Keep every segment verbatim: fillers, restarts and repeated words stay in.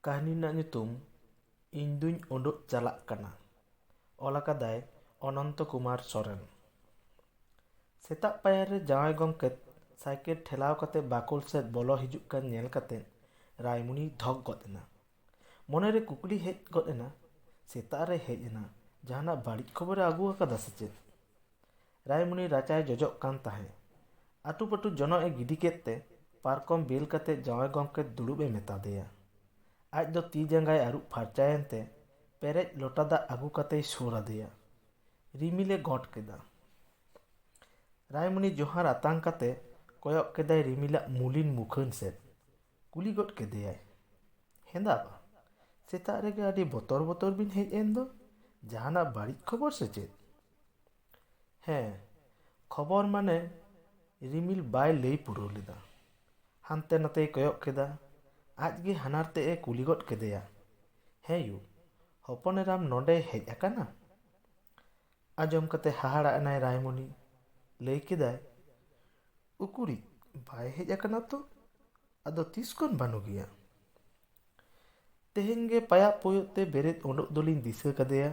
ᱠᱟᱹᱦᱱᱤ ᱨᱮᱱᱟᱜ ᱧᱩᱛᱩᱢ ᱤᱧ ᱫᱩᱧ ᱩᱰᱩᱠ ᱪᱟᱞᱟᱜ ᱠᱟᱱᱟ᱾ ᱚᱞ ᱟᱠᱟᱫᱟᱭ ᱚᱱᱚᱱᱛᱚ ᱠᱩᱢᱟᱨ ᱥᱚᱨᱮᱱ᱾ ᱥᱮᱛᱟᱜ ᱯᱟᱭᱟᱨ ᱨᱮ ᱡᱟᱶᱟᱭ ᱜᱚᱢᱠᱮ ᱥᱟᱭᱠᱮᱞ ᱴᱷᱮᱞᱟᱣ ᱠᱟᱛᱮ ᱵᱟᱠᱩᱞ ᱥᱮᱫ ᱵᱚᱞᱚ ᱦᱤᱡᱩᱜ ᱠᱟᱱ ᱧᱮᱞ ᱠᱟᱛᱮ ᱨᱟᱭᱢᱩᱱᱤ ᱫᱷᱚᱠ ᱜᱚᱫ ᱮᱱᱟ᱾ ᱢᱚᱱᱮᱨᱮ ᱠᱩᱠᱞᱤ ᱦᱮᱡ ᱜᱚᱫ ᱮᱱᱟ, ᱥᱮᱛᱟᱜ ᱨᱮ ᱦᱮᱡ ᱮᱱᱟ, ᱡᱟᱦᱟᱱᱟᱜ ᱵᱟᱹᱲᱤᱡ ᱠᱷᱚᱵᱚᱨᱮ ᱟᱹᱜᱩ ᱟᱠᱟᱫᱟ ᱥᱮ ᱪᱮᱫ? ᱨᱟᱭᱢᱩᱱᱤ ᱨᱟᱪᱟᱭ ᱡᱚᱡᱚᱜ ᱠᱟᱱ ᱛᱟᱦᱮᱸᱫ᱾ ᱟᱹᱴᱩᱯᱟᱹᱴᱩ ᱡᱚᱱᱚᱜ ᱮ ᱜᱤᱰᱤ ᱠᱮᱫ ᱛᱮ ᱯᱟᱨᱠᱚᱢ ᱵᱮᱞ ᱠᱟᱛᱮ ᱡᱟᱶᱟᱭ ᱜᱚᱢᱠᱮ ᱫᱩᱲᱩᱵ ᱮ ᱢᱮᱛᱟ ᱫᱮᱭᱟ᱾ ᱟᱡ ᱫᱚ ᱛᱤ ᱡᱟᱸᱜᱟᱭ ᱟᱹᱨᱩᱵ ᱯᱷᱟᱨᱪᱟᱭᱮᱱ ᱛᱮ ᱯᱮᱨᱮᱡ ᱞᱚᱴᱟ ᱫᱟᱜ ᱟᱹᱜᱩ ᱠᱟᱛᱮᱭ ᱥᱩᱨ ᱟᱫᱮᱭᱟ᱾ ᱨᱤᱢᱤᱞ ᱮ ᱜᱚᱸᱰ ᱠᱮᱫᱟ᱾ ᱨᱟᱭᱢᱩᱱᱤ ᱡᱚᱦᱟᱨ ᱟᱛᱟᱝ ᱠᱟᱛᱮ ᱠᱚᱭᱚᱜ ᱠᱮᱫᱟᱭ ᱨᱤᱢᱤᱞᱟᱜ ᱢᱩᱞᱤᱱ ᱢᱩᱠᱷᱟᱹᱱ ᱥᱮᱫ᱾ ᱠᱩᱞᱤ ᱜᱚᱫ ᱠᱮᱫᱮᱭᱟᱭ, "ᱦᱮᱸᱫᱟ ᱵᱟ, ᱥᱮᱛᱟᱜ ᱨᱮᱜᱮ ᱟᱹᱰᱤ ᱵᱚᱛᱚᱨ ᱵᱚᱛᱚᱨ ᱵᱤᱱ ᱦᱮᱡ ᱮᱱ ᱫᱚ, ᱡᱟᱦᱟᱱᱟᱜ ᱵᱟᱹᱲᱤᱡ ᱠᱷᱚᱵᱚᱨ ᱥᱮ ᱪᱮᱫ?" "ᱦᱮᱸ, ᱠᱷᱚᱵᱚᱨ ᱢᱟᱱᱮ?" ᱨᱤᱢᱤᱞ ᱵᱟᱭ ᱞᱟᱹᱭ ᱯᱩᱨᱟᱹᱣ ᱞᱮᱫᱟ᱾ ᱦᱟᱱᱛᱮ ᱱᱟᱛᱮᱭ ᱠᱚᱭᱚᱜ ᱠᱮᱫᱟ᱾ ᱟᱡ ᱜᱮ ᱦᱟᱱᱟᱨ ᱛᱮ ᱮ ᱠᱩᱞᱤ ᱜᱚᱫ ᱠᱮᱫᱮᱭᱟ, "ᱦᱮᱸ ᱭᱩ, ᱦᱚᱯᱚᱱ ᱮᱨᱟᱢ ᱱᱚᱰᱮᱭ ᱦᱮᱡ ᱟᱠᱟᱱᱟ?" ᱟᱸᱡᱚᱢ ᱠᱟᱛᱮ ᱦᱟᱦᱟᱲᱟᱜ ᱮᱱᱟᱭ ᱨᱟᱭᱢᱩᱱᱤ᱾ ᱞᱟᱹᱭ ᱠᱮᱫᱟᱭ, "ᱩᱠᱩᱨᱤᱡ, ᱵᱟᱭ ᱦᱮᱡ ᱟᱠᱟᱱᱟ ᱛᱚ᱾ ᱟᱫᱚ ᱛᱤᱥ ᱠᱷᱚᱱ ᱵᱟᱹᱱᱩᱜᱮᱭᱟ?" "ᱛᱮᱦᱮᱧ ᱜᱮ ᱯᱟᱭᱟᱜ ᱯᱚᱭᱚᱜ ᱛᱮ ᱵᱮᱨᱮᱫ ᱩᱰᱩᱠ ᱫᱚᱞᱤᱧ ᱫᱤᱥᱟᱹ ᱠᱟᱫᱮᱭᱟ᱾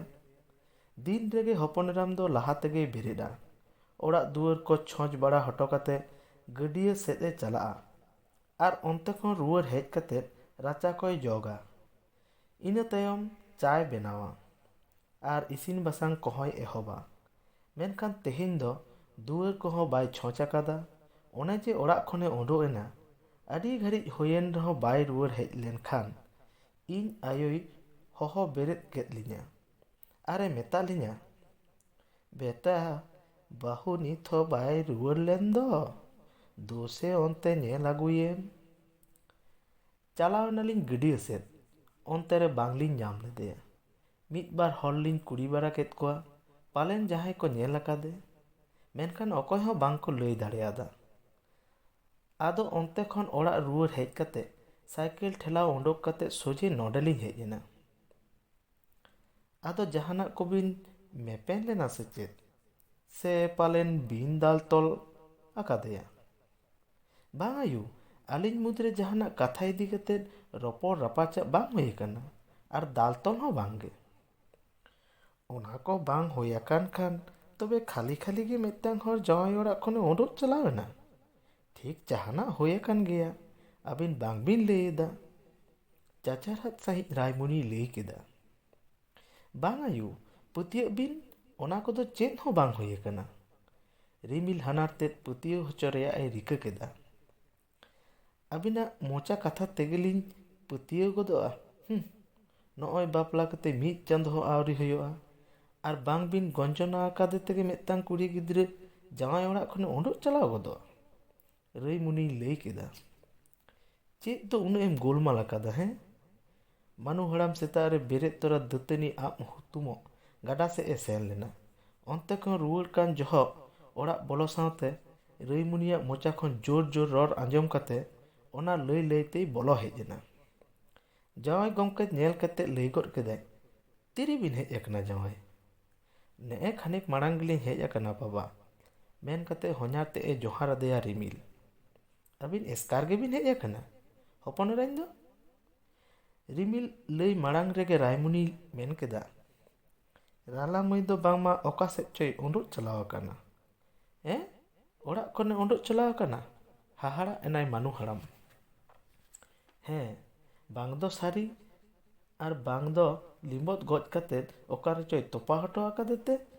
ᱫᱤᱱ ᱨᱮᱜᱮ ᱦᱚᱯᱚᱱ ᱮᱨᱟᱢ ᱫᱚ ᱞᱟᱦᱟ ᱛᱮᱜᱮᱭ ᱵᱮᱨᱮᱫᱼᱟ᱾ ᱚᱲᱟᱜ ᱫᱩᱣᱟᱹᱨ ᱠᱚ ᱪᱷᱚᱸᱪ ᱵᱟᱲᱟ ᱦᱚᱴᱚ ᱠᱟᱛᱮ ᱜᱟᱹᱰᱭᱟᱹ ᱥᱮᱫ ᱮ ᱪᱟᱞᱟᱜᱼᱟ᱾ ᱟᱨ ᱚᱱᱛᱮ ᱠᱷᱚᱱ ᱨᱩᱣᱟᱹᱲ ᱦᱮᱡ ᱠᱟᱛᱮ ᱨᱟᱪᱟ ᱠᱚᱭ ᱡᱚᱜᱟ᱾ ᱤᱱᱟᱹ ᱛᱟᱭᱚᱢ ᱪᱟᱭ ᱵᱮᱱᱟᱣᱟ ᱟᱨ ᱤᱥᱤᱱ ᱵᱟᱥᱟᱝ ᱠᱚᱦᱚᱸᱭ ᱮᱦᱚᱵᱟ᱾ ᱢᱮᱱᱠᱷᱟᱱ ᱛᱮᱦᱮᱧ ᱫᱚ ᱫᱩᱣᱟᱹᱨ ᱠᱚᱦᱚᱸ ᱵᱟᱭ ᱪᱷᱚᱸᱪ ᱟᱠᱟᱫᱟ᱾ ᱚᱱᱮ ᱡᱮ ᱚᱲᱟᱜ ᱠᱷᱚᱱᱮ ᱩᱰᱩᱠ ᱮᱱᱟ, ᱟᱹᱰᱤ ᱜᱷᱟᱹᱲᱤᱡ ᱦᱩᱭᱮᱱ ᱨᱮᱦᱚᱸ ᱵᱟᱭ ᱨᱩᱣᱟᱹᱲ ᱦᱮᱡ ᱞᱮᱱᱠᱷᱟᱱ ᱤᱧ ᱟᱭᱳᱭ ᱦᱚᱦᱚ ᱵᱮᱨᱮᱫ ᱠᱮᱫ ᱞᱤᱧᱟ ᱟᱨᱮ ᱢᱮᱛᱟᱫ ᱞᱤᱧᱟ, 'ᱵᱮᱴᱟ, ᱵᱟᱹᱦᱩ ᱱᱤᱛ ᱦᱚᱸ ᱵᱟᱭ ᱨᱩᱣᱟᱹᱲ ᱞᱮᱱ ᱫᱚ, ᱫᱩ ᱥᱮ ᱚᱱᱛᱮ ᱧᱮᱞ ᱟᱹᱜᱩᱭᱮᱢ.' ᱪᱟᱞᱟᱣ ᱮᱱᱟᱞᱤᱧ ᱜᱟᱹᱰᱭᱟᱹ ᱥᱮᱫ᱾ ᱚᱱᱛᱮ ᱨᱮ ᱵᱟᱝᱞᱤᱧ ᱧᱟᱢ ᱞᱮᱫᱮᱭᱟ᱾ ᱢᱤᱫ ᱵᱟᱨ ᱦᱚᱲ ᱞᱤᱧ ᱠᱩᱞᱤ ᱵᱟᱲᱟ ᱠᱮᱫ ᱠᱚᱣᱟ, ᱯᱟᱞᱮᱱ ᱡᱟᱦᱟᱸᱭ ᱠᱚ ᱧᱮᱞ ᱟᱠᱟᱫᱮ, ᱢᱮᱱᱠᱷᱟᱱ ᱚᱠᱚᱭ ᱦᱚᱸ ᱵᱟᱝ ᱠᱚ ᱞᱟᱹᱭ ᱫᱟᱲᱮᱭᱟᱫᱟ᱾ ᱟᱫᱚ ᱚᱱᱛᱮ ᱠᱷᱚᱱ ᱚᱲᱟᱜ ᱨᱩᱣᱟᱹᱲ ᱦᱮᱡ ᱠᱟᱛᱮ ᱥᱟᱭᱠᱮᱞ ᱴᱷᱮᱞᱟᱣ ᱩᱰᱩᱠ ᱠᱟᱛᱮ ᱥᱚᱡᱷᱮ ᱱᱚᱰᱮ ᱞᱤᱧ ᱦᱮᱡ ᱮᱱᱟ᱾ ᱟᱫᱚ ᱡᱟᱦᱟᱱᱟᱜ ᱠᱚᱵᱤᱱ ᱢᱮᱯᱮᱱ ᱞᱮᱱᱟ ᱥᱮ ᱪᱮᱫ? ᱥᱮ ᱯᱟᱞᱮᱱ ᱵᱤᱱ ᱫᱟᱞ ᱛᱚᱞ ᱟᱠᱟᱫᱮᱭᱟ? ᱵᱟᱝ ᱟᱭᱳ, ᱟᱹᱞᱤᱧ ᱢᱩᱫᱽᱨᱮ ᱡᱟᱦᱟᱱᱟᱜ ᱠᱟᱛᱷᱟ ᱤᱫᱤ ᱠᱟᱛᱮ ᱨᱚᱯᱚᱲ ᱨᱟᱯᱟᱪᱟᱜ ᱵᱟᱝ ᱦᱩᱭ ᱟᱠᱟᱱᱟ, ᱟᱨ ᱫᱟᱞ ᱛᱚᱞ ᱦᱚᱸ ᱵᱟᱝ ᱜᱮ᱾ ᱚᱱᱟ ᱠᱚ ᱵᱟᱝ ᱦᱩᱭ ᱟᱠᱟᱱ ᱠᱷᱟᱱ ᱛᱚᱵᱮ ᱠᱷᱟᱹᱞᱤ ᱠᱷᱟᱹᱞᱤ ᱜᱮ ᱢᱤᱫᱴᱟᱝ ᱦᱚᱲ ᱡᱟᱶᱟᱭ ᱚᱲᱟᱜ ᱠᱷᱚᱱᱮ ᱩᱰᱩᱠ ᱪᱟᱞᱟᱣ ᱮᱱᱟ? ᱴᱷᱤᱠ ᱡᱟᱦᱟᱱᱟᱜ ᱦᱩᱭ ᱟᱠᱟᱱ ᱜᱮᱭᱟ, ᱟᱹᱵᱤᱱ ᱵᱟᱝ ᱵᱤᱱ ᱞᱟᱹᱭ ᱮᱫᱟ᱾ ᱪᱟᱪᱟᱨᱦᱟᱫ ᱥᱟᱺᱦᱤᱡ ᱨᱟᱭᱢᱩᱱᱤᱭ ᱞᱟᱹᱭ ᱠᱮᱫᱟ᱾ ᱵᱟᱝ ᱟᱭᱳ, ᱯᱟᱹᱛᱭᱟᱹᱜ ᱵᱤᱱ, ᱚᱱᱟ ᱠᱚᱫᱚ ᱪᱮᱫ ᱦᱚᱸ ᱵᱟᱝ ᱦᱩᱭ ᱟᱠᱟᱱᱟ᱾ ᱨᱤᱢᱤᱞ ᱦᱟᱱᱟᱨ ᱛᱮᱫ ᱯᱟᱹᱛᱭᱟᱹᱣ ᱦᱚᱪᱚ ᱨᱮᱭᱟᱜ ᱮ ᱨᱤᱠᱟᱹ ᱠᱮᱫᱟ᱾ ᱟᱹᱵᱤᱱᱟᱜ ᱢᱚᱪᱟ ᱠᱟᱛᱷᱟ ᱛᱮᱜᱮᱞᱤᱧ ᱯᱟᱹᱛᱭᱟᱹᱣ ᱜᱚᱫᱚᱜᱼᱟ᱾ ᱦᱩᱸ, ᱱᱚᱜᱼᱚᱭ ᱵᱟᱯᱞᱟ ᱠᱟᱛᱮ ᱢᱤᱫ ᱪᱟᱸᱫᱚ ᱦᱚᱸ ᱟᱹᱣᱨᱤ ᱦᱩᱭᱩᱜᱼᱟ, ᱟᱨ ᱵᱟᱝ ᱵᱤᱱ ᱜᱚᱧᱡᱚᱱᱟ ᱟᱠᱟᱫᱮ ᱛᱮᱜᱮ ᱢᱤᱫᱴᱟᱝ ᱠᱩᱲᱤ ᱜᱤᱫᱽᱨᱟᱹ ᱡᱟᱶᱟᱭ ᱚᱲᱟᱜ ᱠᱷᱚᱱᱮ ᱩᱰᱩᱠ ᱪᱟᱞᱟᱣ ᱜᱚᱫᱚᱜᱼᱟ? ᱨᱟᱹᱭᱢᱩᱱᱤᱭ ᱞᱟᱹᱭ ᱠᱮᱫᱟ᱾ ᱪᱮᱫ ᱫᱚ ᱩᱱᱟᱹᱜ ᱮᱢ ᱜᱳᱞᱢᱟᱞ ᱟᱠᱟᱫᱟ, ᱦᱮᱸ? ᱢᱟᱱᱩ ᱦᱟᱲᱟᱢ ᱥᱮᱛᱟᱜ ᱨᱮ ᱵᱮᱨᱮᱫ ᱛᱚᱨᱟ ᱫᱟᱹᱛᱟᱹᱱᱤ ᱟᱵ ᱦᱩᱛᱩᱢᱚᱜ ᱜᱟᱰᱟ ᱥᱮᱫ ᱮ ᱥᱮᱱ ᱞᱮᱱᱟ᱾ ᱚᱱᱛᱮ ᱠᱷᱚᱱ ᱨᱩᱣᱟᱹᱲ ᱠᱟᱱ ᱡᱚᱦᱚᱜ ᱚᱲᱟᱜ ᱵᱚᱞᱚ ᱥᱟᱶᱛᱮ ᱨᱟᱹᱭᱢᱩᱱᱤᱭᱟᱜ ᱢᱚᱪᱟ ᱠᱷᱚᱱ ᱡᱳᱨ ᱡᱳᱨ ᱨᱚᱲ ᱟᱸᱡᱚᱢ ᱠᱟᱛᱮ ᱚᱱᱟ ᱞᱟᱹᱭ ᱞᱟᱹᱭ ᱛᱮᱭ ᱵᱚᱞᱚ ᱦᱮᱡ ᱮᱱᱟ᱾ ᱡᱟᱶᱟᱭ ᱜᱚᱢᱠᱮ ᱧᱮᱞ ᱠᱟᱛᱮ ᱞᱟᱹᱭ ᱜᱚᱫ ᱠᱮᱫᱟᱭ, "ᱛᱤᱨᱮᱵᱤᱱ ᱦᱮᱡ ᱟᱠᱟᱱᱟ ᱡᱟᱶᱟᱭ?" "ᱱᱮᱜᱼᱮ ᱠᱷᱟᱱᱮᱠ ᱢᱟᱲᱟᱝ ᱜᱮᱞᱤᱧ ᱦᱮᱡ ᱟᱠᱟᱱᱟ ᱵᱟᱵᱟ," ᱢᱮᱱ ᱠᱟᱛᱮ ᱦᱚᱧᱦᱟᱨ ᱛᱮᱫ ᱮ ᱡᱚᱦᱟᱨ ᱟᱫᱮᱭᱟ ᱨᱤᱢᱤᱞ᱾ "ᱟᱹᱵᱤᱱ ᱮᱥᱠᱟᱨ ᱜᱮᱵᱤᱱ ᱦᱮᱡ ᱟᱠᱟᱱᱟ, ᱦᱚᱯᱚᱱ ᱮᱨᱟᱧ ᱫᱚ?" ᱨᱤᱢᱤᱞ ᱞᱟᱹᱭ ᱢᱟᱲᱟᱝ ᱨᱮᱜᱮ ᱨᱟᱭᱢᱩᱱᱤ ᱢᱮᱱ ᱠᱮᱫᱟ, "ᱨᱟᱞᱟ ᱢᱟᱹᱭ ᱫᱚ ᱵᱟᱝᱢᱟ ᱚᱠᱟ ᱥᱮᱫ ᱪᱚᱭ ᱩᱰᱩᱠ ᱪᱟᱞᱟᱣ ᱟᱠᱟᱱᱟ᱾ ᱦᱮᱸ, ᱚᱲᱟᱜ ᱠᱷᱚᱱᱮ ᱩᱰᱩᱠ ᱪᱟᱞᱟᱣ ᱟᱠᱟᱱᱟ?" ᱦᱟᱦᱟᱲᱟᱜ ᱮᱱᱟᱭ ᱢᱟᱱᱩ ᱦᱟᱲᱟᱢ᱾ ᱦᱮᱸ, ᱵᱟᱝ ᱫᱚ ᱥᱟᱹᱨᱤ ᱟᱨ ᱵᱟᱝ ᱫᱚ ᱞᱤᱸᱵᱚᱫ ᱜᱚᱡ ᱠᱟᱛᱮ ᱚᱠᱟ ᱨᱮᱪᱚᱭ ᱛᱚᱯᱟ ᱦᱚᱴᱚ ᱟᱠᱟᱫᱮ ᱛᱮ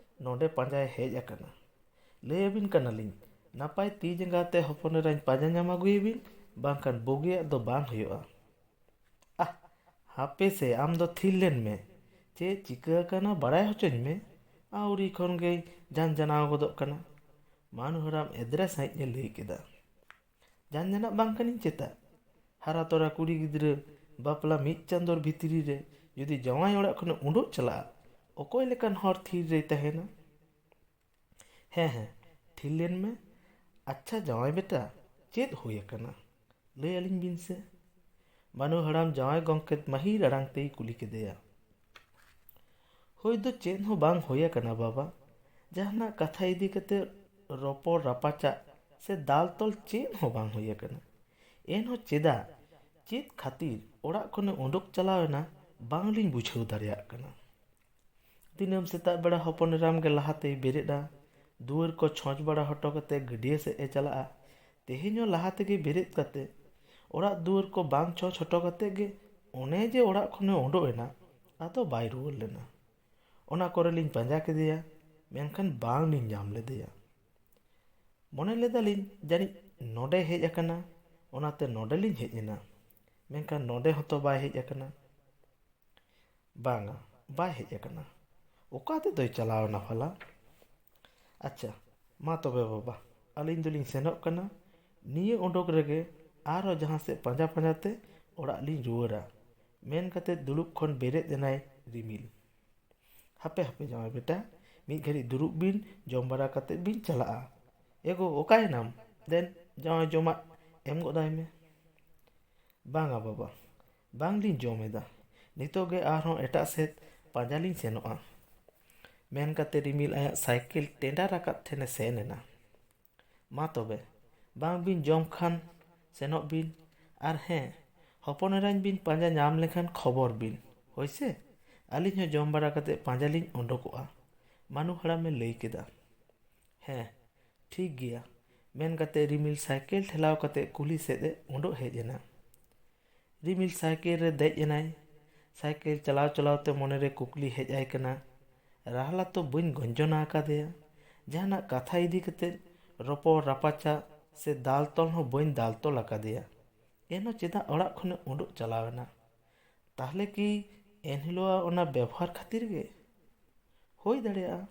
ᱱᱚᱰᱮ ᱯᱟᱸᱡᱟᱭ ᱦᱮᱡ ᱟᱠᱟᱱᱟ᱾ ᱞᱟᱹᱭ ᱟᱹᱵᱤᱱ ᱠᱟᱱᱟᱞᱤᱧ, ᱱᱟᱯᱟᱭ ᱛᱤ ᱡᱟᱸᱜᱟ ᱛᱮ ᱦᱚᱯᱚᱱ ᱮᱨᱟᱧ ᱯᱟᱸᱡᱟ ᱧᱟᱢ ᱟᱹᱜᱩᱭᱮᱵᱤᱱ, ᱵᱟᱝᱠᱷᱟᱱ ᱵᱩᱜᱤᱭᱟᱜ ᱫᱚ ᱵᱟᱝ ᱦᱩᱭᱩᱜᱼᱟ᱾ ᱟᱦ, ᱦᱟᱯᱮ ᱥᱮ, ᱟᱢ ᱫᱚ ᱛᱷᱤᱨ ᱞᱮᱱ ᱢᱮ᱾ ᱪᱮᱫ ᱪᱤᱠᱟᱹ ᱟᱠᱟᱱᱟ ᱵᱟᱲᱟᱭ ᱦᱚᱪᱚᱧ ᱢᱮ᱾ ᱟᱹᱣᱨᱤ ᱠᱷᱚᱱ ᱜᱮᱭ ᱡᱟᱱ ᱡᱟᱱᱟᱣ ᱜᱚᱫᱚᱜ ᱠᱟᱱᱟ᱾ ᱢᱟᱱᱩ ᱦᱟᱲᱟᱢ ᱮᱫᱽᱨᱮ ᱥᱟᱺᱦᱤᱡ ᱮ ᱞᱟᱹᱭ ᱠᱮᱫᱟ᱾ ᱡᱟᱱ ᱡᱟᱱᱟᱜ ᱵᱟᱝ ᱠᱟᱹᱱᱟᱹᱧ ᱪᱮᱛᱟ? ᱦᱟᱨᱟ ᱛᱚᱨᱟ ᱠᱩᱲᱤ ᱜᱤᱫᱽᱨᱟᱹ ᱵᱟᱯᱞᱟ ᱢᱤᱫ ᱪᱟᱸᱫᱚᱨ ᱵᱷᱤᱛᱨᱤ ᱨᱮ ᱡᱩᱫᱤ ᱡᱟᱶᱟᱭ ᱚᱲᱟᱜ ᱠᱷᱚᱱᱮ ᱩᱰᱩᱠ ᱪᱟᱞᱟᱜᱼᱟ, ᱚᱠᱚᱭ ᱞᱮᱠᱟᱱ ᱦᱚᱲ ᱛᱷᱤᱨ ᱨᱮᱭ ᱛᱟᱦᱮᱱᱟ? ᱦᱮᱸ, ᱦᱮᱸ, ᱛᱷᱤᱨ ᱞᱮᱱ ᱢᱮ᱾ ᱟᱪᱪᱷᱟ ᱡᱟᱶᱟᱭ ᱵᱮᱴᱟ, ᱪᱮᱫ ᱦᱩᱭ ᱟᱠᱟᱱᱟ? ᱞᱟᱹᱭ ᱟᱹᱞᱤᱧ ᱵᱤᱱ ᱥᱮ᱾ ᱢᱟᱱᱩ ᱦᱟᱲᱟᱢ ᱡᱟᱶᱟᱭ ᱜᱚᱢᱠᱮ ᱢᱟᱹᱦᱤᱨ ᱟᱲᱟᱝ ᱛᱮᱭ ᱠᱩᱞᱤ ᱠᱮᱫᱮᱭᱟ᱾ ᱦᱩᱭ ᱫᱚ ᱪᱮᱫ ᱦᱚᱸ ᱵᱟᱝ ᱦᱩᱭ ᱟᱠᱟᱱᱟ ᱵᱟᱵᱟ᱾ ᱡᱟᱦᱟᱱᱟᱜ ᱠᱟᱛᱷᱟ ᱤᱫᱤ ᱠᱟᱛᱮ ᱨᱚᱯᱚᱲ ᱨᱟᱯᱟᱪᱟᱜ ᱥᱮ ᱫᱟᱞ ᱛᱚᱞ ᱪᱮᱫ ᱦᱚᱸ ᱵᱟᱝ ᱦᱩᱭ ᱟᱠᱟᱱᱟ᱾ ᱮᱱᱦᱚᱸ ᱪᱮᱫᱟᱜ, ᱪᱮᱫ ᱠᱷᱟᱹᱛᱤᱨ ᱚᱲᱟᱜ ᱠᱷᱚᱱᱮ ᱩᱰᱩᱠ ᱪᱟᱞᱟᱣ ᱮᱱᱟ, ᱵᱟᱝᱞᱤᱧ ᱵᱩᱡᱷᱟᱹᱣ ᱫᱟᱲᱮᱭᱟᱜ ᱠᱟᱱᱟ᱾ ᱫᱤᱱᱟᱹᱢ ᱥᱮᱛᱟᱜ ᱵᱮᱲᱟ ᱦᱚᱯᱚᱱ ᱮᱨᱟᱢ ᱜᱮ ᱞᱟᱦᱟᱛᱮᱭ ᱵᱮᱨᱮᱫᱼᱟ, ᱫᱩᱣᱟᱹᱨ ᱠᱚ ᱪᱷᱚᱸᱪ ᱵᱟᱲᱟ ᱦᱚᱴᱚ ᱠᱟᱛᱮ ᱜᱟᱹᱰᱭᱟᱹ ᱥᱮᱫ ᱮ ᱪᱟᱞᱟᱜᱼᱟ᱾ ᱛᱮᱦᱮᱧ ᱦᱚᱸ ᱞᱟᱦᱟ ᱛᱮᱜᱮ ᱵᱮᱨᱮᱫ ᱠᱟᱛᱮ ᱚᱲᱟᱜ ᱫᱩᱣᱟᱹᱨ ᱠᱚ ᱵᱟᱝ ᱪᱷᱚᱸᱪ ᱦᱚᱴᱚ ᱠᱟᱛᱮ ᱜᱮ ᱚᱱᱮ ᱡᱮ ᱚᱲᱟᱜ ᱠᱷᱚᱱᱮ ᱩᱰᱩᱠ ᱮᱱᱟ, ᱟᱫᱚ ᱵᱟᱭ ᱨᱩᱣᱟᱹᱲ ᱞᱮᱱᱟ᱾ ᱚᱱᱟ ᱠᱚᱨᱮ ᱞᱤᱧ ᱯᱟᱸᱡᱟ ᱠᱮᱫᱮᱭᱟ, ᱢᱮᱱᱠᱷᱟᱱ ᱵᱟᱝ ᱞᱤᱧ ᱧᱟᱢ ᱞᱮᱫᱮᱭᱟ᱾ ᱢᱚᱱᱮ ᱞᱮᱫᱟᱞᱤᱧ ᱡᱟᱹᱱᱤᱡ ᱱᱚᱰᱮ ᱦᱮᱡ ᱟᱠᱟᱱᱟ, ᱚᱱᱟᱛᱮ ᱱᱚᱰᱮ ᱞᱤᱧ ᱦᱮᱡ ᱮᱱᱟ, ᱢᱮᱱᱠᱷᱟᱱ ᱱᱚᱰᱮ ᱦᱚᱸᱛᱚ ᱵᱟᱭ ᱦᱮᱡ ᱟᱠᱟᱱᱟ᱾ ᱵᱟᱝᱟ, ᱵᱟᱭ ᱦᱮᱡ ᱟᱠᱟᱱᱟ᱾ ᱚᱠᱟ ᱛᱮᱫᱚᱭ ᱪᱟᱞᱟᱣ ᱮᱱᱟ ᱵᱷᱟᱞᱟ? ᱟᱪᱪᱷᱟ, ᱢᱟ ᱛᱚᱵᱮ ᱵᱟᱵᱟ, ᱟᱹᱞᱤᱧ ᱫᱚᱞᱤᱧ ᱥᱮᱱᱚᱜ ᱠᱟᱱᱟ᱾ ᱱᱤᱭᱟᱹ ᱚᱰᱚᱠ ᱨᱮᱜᱮ ᱟᱨᱦᱚᱸ ᱡᱟᱦᱟᱸ ᱥᱮᱫ ᱯᱟᱸᱡᱟ ᱯᱟᱸᱡᱟ ᱛᱮ ᱚᱲᱟᱜ ᱞᱤᱧ ᱨᱩᱣᱟᱹᱲᱟ, ᱢᱮᱱ ᱠᱟᱛᱮ ᱫᱩᱲᱩᱵ ᱠᱷᱚᱱ ᱵᱮᱨᱮᱫ ᱮᱱᱟᱭ ᱨᱤᱢᱤᱞ᱾ ᱦᱟᱯᱮ ᱦᱟᱯᱮ ᱡᱟᱶᱟᱭ ᱵᱮᱴᱟ, ᱢᱤᱫ ᱜᱷᱟᱹᱲᱤᱡ ᱫᱩᱲᱩᱵ ᱵᱤᱱ, ᱡᱚᱢ ᱵᱟᱲᱟ ᱠᱟᱛᱮ ᱵᱤᱱ ᱪᱟᱞᱟᱜᱼᱟ᱾ ᱮᱜᱳ, ᱚᱠᱟᱭᱮᱱᱟᱢ? ᱫᱮᱱ ᱡᱟᱶᱟᱭ ᱡᱚᱢᱟᱜ ᱮᱢ ᱜᱚᱫ ᱟᱭ ᱢᱮ᱾ ᱵᱟᱝᱟ ᱵᱟᱵᱟ, ᱵᱟᱝᱞᱤᱧ ᱡᱚᱢ ᱮᱫᱟ᱾ ᱱᱤᱛᱚᱜ ᱜᱮ ᱟᱨᱦᱚᱸ ᱮᱴᱟᱜ ᱥᱮᱫ ᱯᱟᱸᱡᱟ ᱞᱤᱧ ᱥᱮᱱᱚᱜᱼᱟ᱾ ᱢᱮᱱ ᱠᱟᱛᱮ ᱨᱤᱢᱤᱞ ᱟᱭᱟᱜ ᱥᱟᱭᱠᱮᱞ ᱴᱮᱸᱰᱟᱨ ᱟᱠᱟᱫ ᱴᱷᱮᱱᱮ ᱥᱮᱱ ᱮᱱᱟ᱾ ᱢᱟ ᱛᱚᱵᱮ, ᱵᱟᱝ ᱵᱤᱱ ᱡᱚᱢ ᱠᱷᱟᱱ ᱥᱮᱱᱚᱜ ᱵᱤᱱ᱾ ᱟᱨ ᱦᱮᱸ, ᱦᱚᱯᱚᱱ ᱮᱨᱟᱧ ᱵᱤᱱ ᱯᱟᱸᱡᱟ ᱧᱟᱢ ᱞᱮᱠᱷᱟᱱ ᱠᱷᱚᱵᱚᱨ ᱵᱤᱱ, ᱦᱳᱭ ᱥᱮ? ᱟᱹᱞᱤᱧ ᱦᱚᱸ ᱡᱚᱢ ᱵᱟᱲᱟ ᱠᱟᱛᱮ ᱯᱟᱸᱡᱟ ᱞᱤᱧ ᱩᱰᱩᱠᱚᱜᱼᱟ, ᱢᱟᱹᱱᱩ ᱦᱟᱲᱟᱢᱮ ᱞᱟᱹᱭ ᱠᱮᱫᱟ᱾ ᱦᱮᱸ, ᱴᱷᱤᱠ ᱜᱮᱭᱟ, ᱢᱮᱱ ᱠᱟᱛᱮ ᱨᱤᱢᱤᱞ ᱥᱟᱭᱠᱮᱞ ᱴᱷᱮᱞᱟᱣ ᱠᱟᱛᱮ ᱠᱩᱞᱦᱤ ᱥᱮᱫ ᱮ ᱩᱰᱩᱠ ᱦᱮᱡ ᱮᱱᱟ᱾ ᱨᱤᱢᱤᱞ ᱥᱟᱭᱠᱮᱞ ᱨᱮ ᱫᱮᱡ ᱮᱱᱟᱭ᱾ ᱥᱟᱭᱠᱮᱞ ᱪᱟᱞᱟᱣ ᱪᱟᱞᱟᱣ ᱛᱮ ᱢᱚᱱᱮᱨᱮ ᱠᱩᱠᱞᱤ ᱦᱮᱡ ᱟᱭ ᱠᱟᱱᱟ, ᱨᱟᱦᱞᱟ ᱛᱚ ᱵᱟᱹᱧ ᱜᱚᱧᱡᱚᱱᱟ ᱟᱠᱟᱫᱮᱭᱟ᱾ ᱡᱟᱦᱟᱱᱟᱜ ᱠᱟᱛᱷᱟ ᱤᱫᱤ ᱠᱟᱛᱮ ᱨᱚᱯᱚᱲ ᱨᱟᱯᱟᱪᱟᱜ ᱥᱮ ᱫᱟᱞ ᱛᱚᱞ ᱦᱚᱸ ᱵᱟᱹᱧ ᱫᱟᱞ ᱛᱚᱞ ᱟᱠᱟᱫᱮᱭᱟ᱾ ᱮᱱᱦᱚᱸ ᱪᱮᱫᱟᱜ ᱚᱲᱟᱜ ᱠᱷᱚᱱᱮ ᱩᱰᱩᱠ ᱪᱟᱞᱟᱣ ᱮᱱᱟ? ᱛᱟᱦᱞᱮ ᱠᱤ ᱮᱱᱦᱤᱞᱳᱜ ᱚᱱᱟ ᱵᱮᱵᱚᱦᱟᱨ ᱠᱷᱟᱹᱛᱤᱨ ᱜᱮ? ᱦᱩᱭ ᱫᱟᱲᱮᱭᱟᱜᱼᱟ᱾